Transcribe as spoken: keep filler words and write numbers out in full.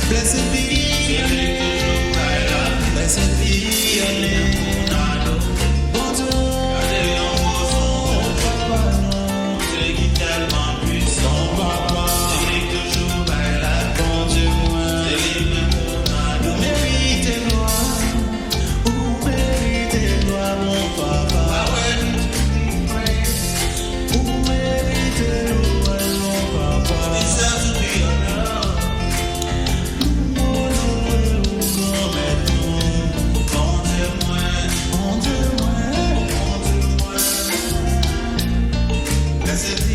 Blessed be your name. Blessed be your name. Bondye, papa nou. Bondye ki tèlman pwisan, papa. Se li k toujou bay lavi, Bondye mwen. Se li menm pou n adore. Ou merite glwa, ou merite glwa, mon papa. Ou merite louanj, mon papa. Nou onore ou, Granmèt nou. Bondye mwen, Bondye mwen, Bondye mwen. Blessed